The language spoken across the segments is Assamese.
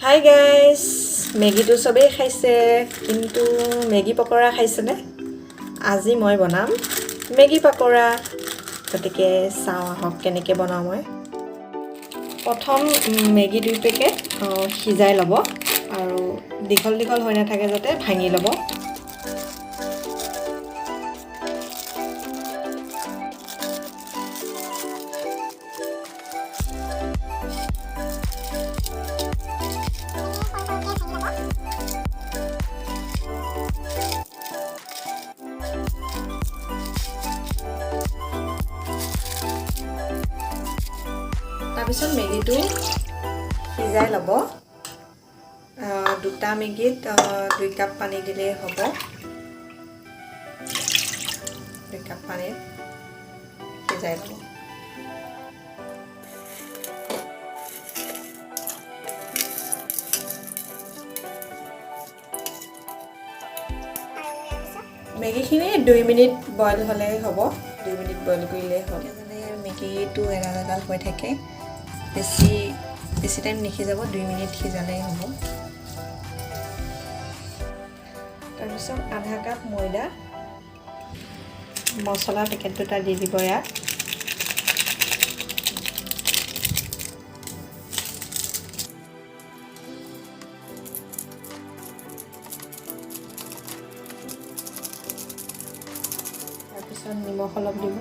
হাই গাইজ, মেগীটো চবেই খাইছে, কিন্তু মেগী পকৰা খাইছেনে? আজি মই বনাম মেগী পকৰা। গতিকে চাওঁ আহক কেনেকৈ বনাওঁ মই। প্ৰথম মেগী 2 পেকেট সিজাই ল'ব আৰু দীঘল দীঘল হৈ নাথাকে যাতে, ভাঙি ল'ব। তাৰপিছত মেগীটো সিজাই ল'ব। দুটা মেগীত 2 কাপ পানী দিলেই হ'ব। 2 কাপ পানীত সিজাই ল'ব। মেগীখিনি 2 মিনিট বইল হ'লেই হ'ব। 2 মিনিট বইল কৰিলেই হ'ল। মানে মেগীটো এডাল এডাল হৈ থাকে। বেছি বেছি টাইম নিসিজাব, 2 মিনিট সিজালেই হ'ব। তাৰপিছত আধা কাপ ময়দা, মছলা পেকেট দুটা দি দিব ইয়াত। তাৰপিছত নিমখ অলপ দিব।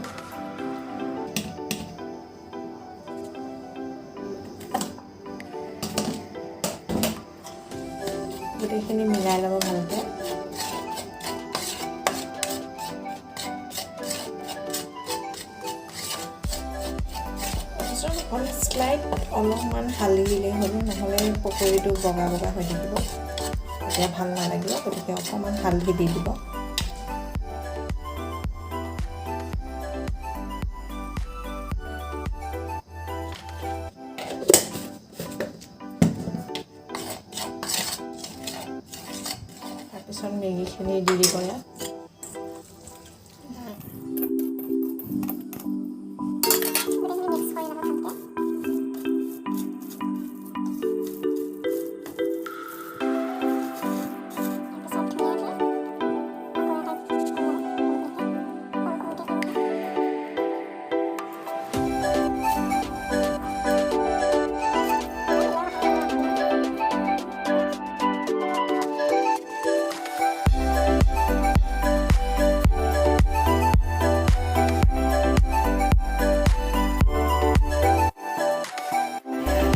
গোটেইখিনি মিলাই ল'ব ভালকৈ। তাৰপিছত অকণ শ্লাইট অলপমান হালধি দিলেই হ'ল, নহ'লে পকৰীটো বগা বগা হৈ থাকিব, তেতিয়া ভাল নালাগিব। গতিকে অকণমান হালধি দি দিব। তাৰপিছত মেগীখিনি দি দিব ইয়াত। গোটেইখিনি মিক্স কৰি ল'ব ভালকৈ। তাৰপিছত ধুনীয়াকৈ পকৰা টাইপ কৰি ল'ব, সৰু সৰুকৈ কৰিব।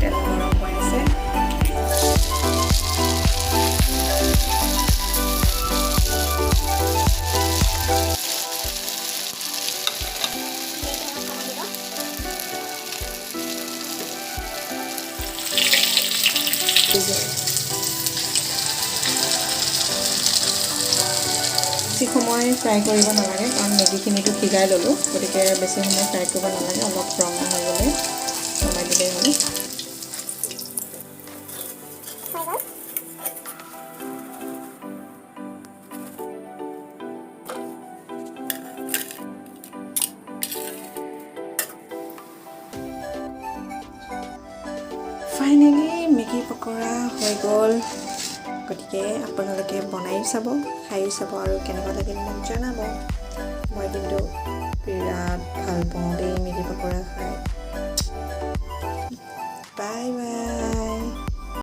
তেল গৰম হৈ আছে। তেলটো অলপ কমাই দিব। বেছি সময় ফ্ৰাই কৰিব নালাগে, কাৰণ মেগীখিনিতো সিজাই ল'লোঁ। গতিকে বেছি সময় ফ্ৰাই কৰিব নালাগে। অলপ ৰঙা হৈ গ'লে নমাই দিলেই হ'ল। হৈ গ'ল। ফাইনেলি মেগী পকৰা হৈ গ'ল। গতিকে আপোনালোকে বনায়ো চাব, খায়ো চাব আৰু কেনেকুৱা লাগিল মোক জনাব। মই কিন্তু বিৰাট ভাল পাওঁ দেই মেগী পকৰা খাই।